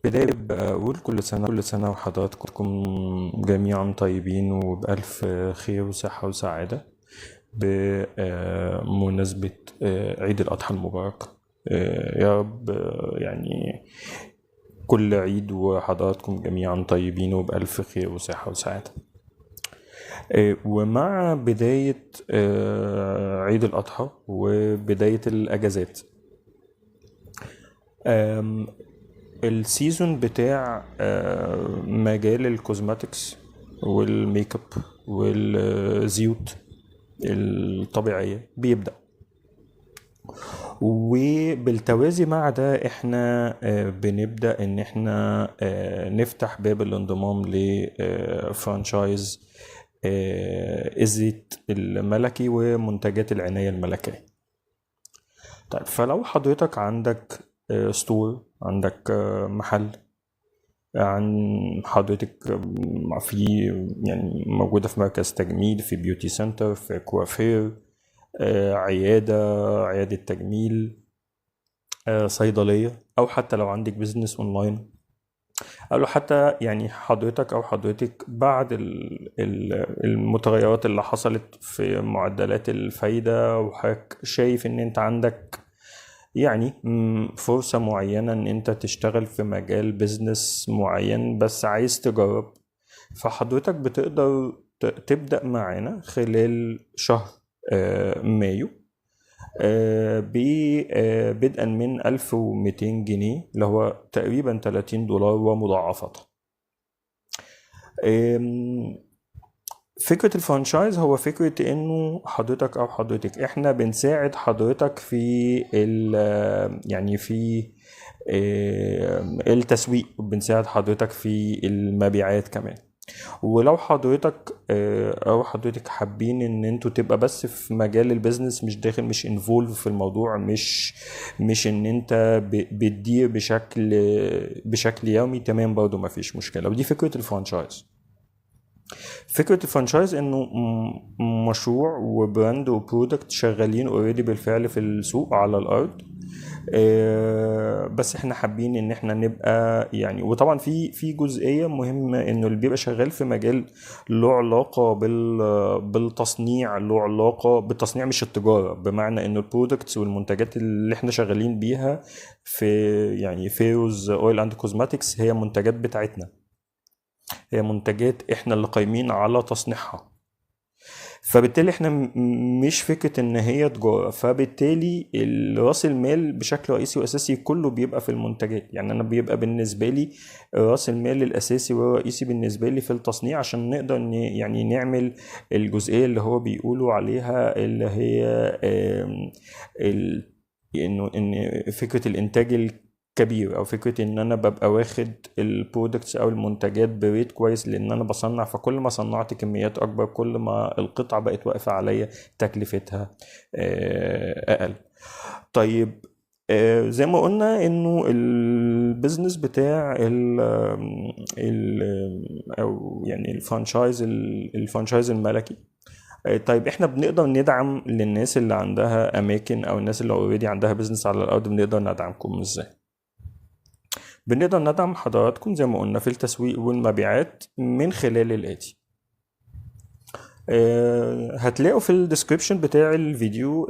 بداية بقول كل سنة كل سنة وحضراتكم جميعا طيبين وبألف خير وصحة وسعادة بمناسبة عيد الأضحى المبارك. يا رب يعني كل عيد وحضراتكم جميعا طيبين وبألف خير وصحة وسعادة. ومع بداية عيد الأضحى وبداية الأجازات، ال season بتاع مجال ال cosmetics وال make up والزيوت الطبيعية بيبدأ، وبالتوازي مع ده احنا بنبدأ ان احنا نفتح باب الانضمام ل franchise الزيت الملكي ومنتجات العناية الملكية. طيب، فلو حضرتك عندك store، عندك محل، عن حضرتك في يعني موجودة في مركز تجميل، في beauty center، في كوافير، عيادة تجميل، صيدلية، أو حتى لو عندك business online، أو لو حتى يعني حضرتك أو حضرتك بعد المتغيرات اللي حصلت في معدلات الفايدة، وحضرتك شايف إن أنت عندك يعني فرصة معينة إن أنت تشتغل في مجال business معين بس عايز تجرب، فحضرتك بتقدر تبدأ معانا خلال شهر مايو، بدءا من 1200 جنيه اللي هو تقريبا $30 ومضاعفتها. فكرة ال franchise هو فكرة انه حضرتك او حضرتك احنا بنساعد حضرتك في يعني في التسويق، وبنساعد حضرتك في المبيعات كمان. ولو حضرتك او حضرتك حابين ان انتوا تبقى بس في مجال ال business، مش داخل، مش involved في الموضوع، مش ان انت بتدير بشكل يومي، تمام، برضو ما فيش مشكلة. ودي فكرة ال franchise. فكرة ال franchise انه مشروع و brand و product شغالين already بالفعل في السوق على الارض، بس احنا حابين ان احنا نبقى يعني، وطبعا في جزئية مهمة انه اللي بيبقى شغال في مجال له علاقة بالتصنيع، له علاقة بالتصنيع مش التجارة، بمعنى انه ال products والمنتجات اللي احنا شغالين بيها في يعني فيروز Oil and Cosmetics هي منتجات بتاعتنا، هي منتجات احنا اللي قايمين على تصنيعها، فبالتالي احنا مش فكرة ان هي تجارة، فبالتالي راس المال بشكل رئيسي واساسي كله بيبقى في المنتجات. يعني انا بيبقى بالنسبة لي راس المال الاساسي والرئيسي بالنسبة لي في التصنيع، عشان نقدر يعني نعمل الجزئية اللي هو بيقولوا عليها اللي هي انه ان فكرة الانتاج الكبير، او فكرة ان انا ببقى واخد ال products او المنتجات ب rate كويس لان انا بصنع، فكل ما صنعت كميات اكبر كل ما القطعة بقت واقفة عليا تكلفتها اقل. زي ما قلنا انه ال business بتاع ال ال او يعني ال franchise الملكي. طيب احنا بنقدر ندعم للناس اللي عندها اماكن او الناس اللي already عندها business على الارض، بنقدر ندعمكم ازاي؟ بنقدر ندعم حضراتكم زي ما قلنا في التسويق والمبيعات من خلال الآتي. هتلاقوا في ال description بتاع الفيديو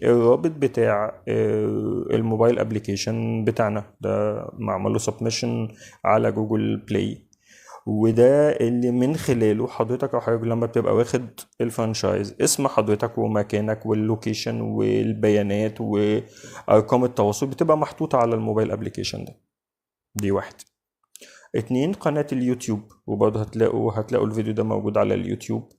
الرابط بتاع ال mobile application بتاعنا، ده معمول له submission على Google Play، وده اللي من خلاله حضرتك او حضرتك لما بتبقى واخد ال franchise اسم حضرتك ومكانك وال location والبيانات وارقام التواصل بتبقى محطوطة على ال mobile application ده. دي واحد. 2، قناة اليوتيوب، وبرضه هتلاقوا الفيديو ده موجود على اليوتيوب،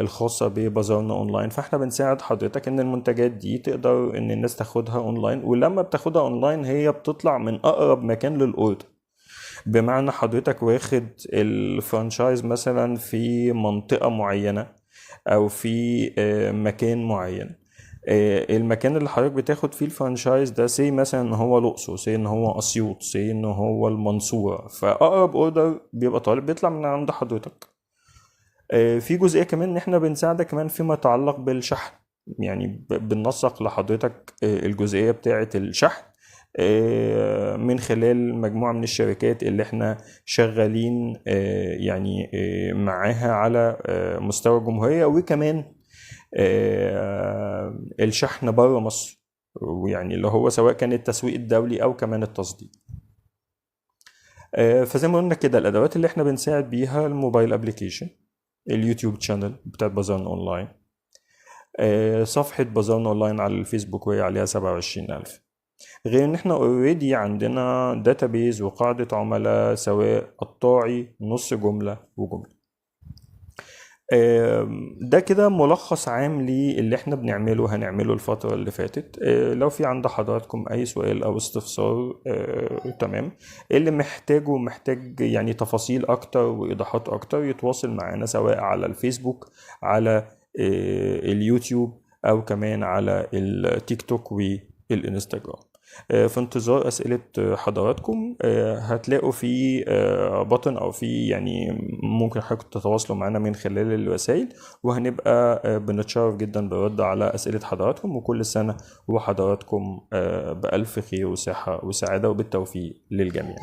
الخاصة ببازارنا اونلاين. فاحنا بنساعد حضرتك ان المنتجات دي تقدر ان الناس تاخدها اونلاين، ولما بتاخدها اونلاين هي بتطلع من اقرب مكان لل order. بمعنى حضرتك واخد ال franchise مثلا في منطقة معينة او في مكان معين، المكان اللي حضرتك بتاخد فيه ال franchise ده say مثلا ان هو الاقصر، say ان هو اسيوط، say ان هو المنصورة، فاقرب order بيبقى طالب بيطلع من عند حضرتك. في جزئية كمان ان احنا بنساعدك كمان فيما يتعلق بالشحن، يعني بننسق لحضرتك الجزئية بتاعة الشحن، من خلال مجموعة من الشركات اللي احنا شغالين يعني معاها على مستوى الجمهورية، وكمان الشحن بره مصر، ويعني اللي هو سواء كان التسويق الدولي او كمان التصدير. فزي ما قلنا كده الادوات اللي احنا بنساعد بيها ال mobile application، ال YouTube channel بتاعت بازارنا اونلاين، صفحة بازارنا اونلاين على الفيسبوك وهي عليها 27,000، غير ان احنا already عندنا database وقاعدة عملاء سواء قطاعي، نص جملة، وجملة. ده كده ملخص عام للي احنا بنعمله هنعمله الفترة اللي فاتت. لو في عند حضراتكم اي سؤال او استفسار، تمام، اللي محتاجه محتاج يعني تفاصيل اكتر وايضاحات اكتر يتواصل معانا سواء على الفيسبوك، على اليوتيوب، او كمان على التيك توك والانستجرام. في انتظار أسئلة حضراتكم. هتلاقوا في button أو في يعني ممكن حضراتكم تتواصلوا معنا من خلال الوسائل، وهنبقى بنتشرف جدا بالرد على أسئلة حضراتكم. وكل سنة وحضراتكم بألف خير وصحة وسعادة، وبالتوفيق للجميع.